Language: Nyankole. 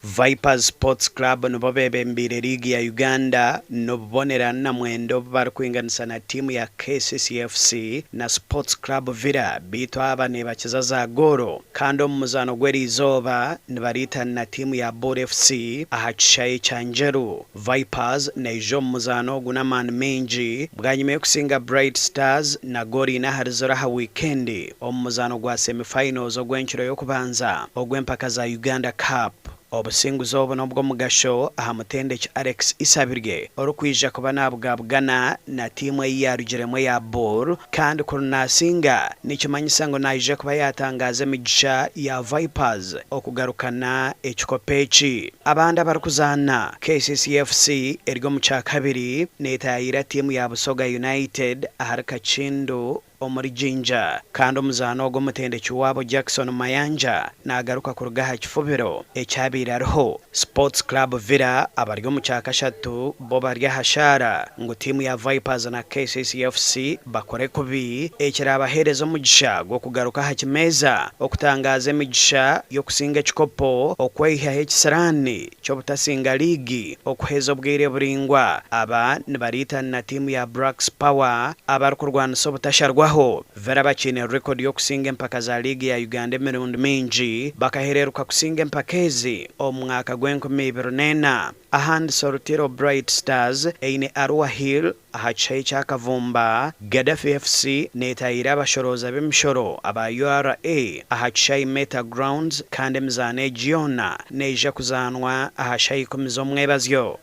Vipers Sports Club nibo beebembeire liigi ya Uganda n'obubonero 49 obu barikwinganisa na tiimu ya KCC FC na Sports Club Villa beitu aba neebakiza za goolo kandi omu muzaano gw'eriizooba nibariitana na tiimu ya Bul FC aha kishaayi kya Njeru. Vipers neija omu muzaano ogu n'amaani maingi bwanyima y'okusinga Bright Stars na goolo ina ahari ziro aha wiikendi omu muzaano gwa semi-finals ogw'enkiro y'okubanza ogw'empaka za Uganda Cup. Obusinguzi obu n'obw'omugasho aha mutendeki Alex Isabirye orikwija kuba nabugabugana na tiimu ei yaarugiremu eya Bul kandi kuri naasinga nikimanyisa ngu naija kuba yaatangaaza emigisha ya Vipers okugarukana ekikopo eki. Abandi abarikuzaana, KCC FC eri omu kyakabiri neetaayiira tiimu ya Busoga United ahari Kakindu omuri Jinja kandi omuzaano ogu omutendeki waabo Jackson Mayanja naagaruka kuruga aha kifubiro eki abaire ariho. Sports Club Villa abari omu kyakashatu bo bari aha shaara ngu tiimu ya Vipers na KCC FC bakore kubi ekiraabaheereze omugisha gw'okugaruka aha kimeeza okutangaaza emigisha y'okusinga ekikopo okweihaho ekisiraani ky'obutasinga liigi okuheza obwire buraingwa. Aba nibariitana na tiimu ya Blacks Power abarikurwanisa obutasharwaho. Villa bakiine rekodi y'okusinga empaka za liigi ya Uganda emirundi mingi, bakahereeruka kusinga empaka ezi omu mwaka gw'enkumi ibiri n'ena. Ahandi Soltilo Bright Stars eine Arua Hill aha kishaayi kya Kavumba, Gaddafi FC neetaahirira abashorooza b'emishoro aba URA aha kishaayi Mehta Grounds kandi emizaano egi yoona neija kuzaanwa aha shaaha ikumi z'omwebazyo.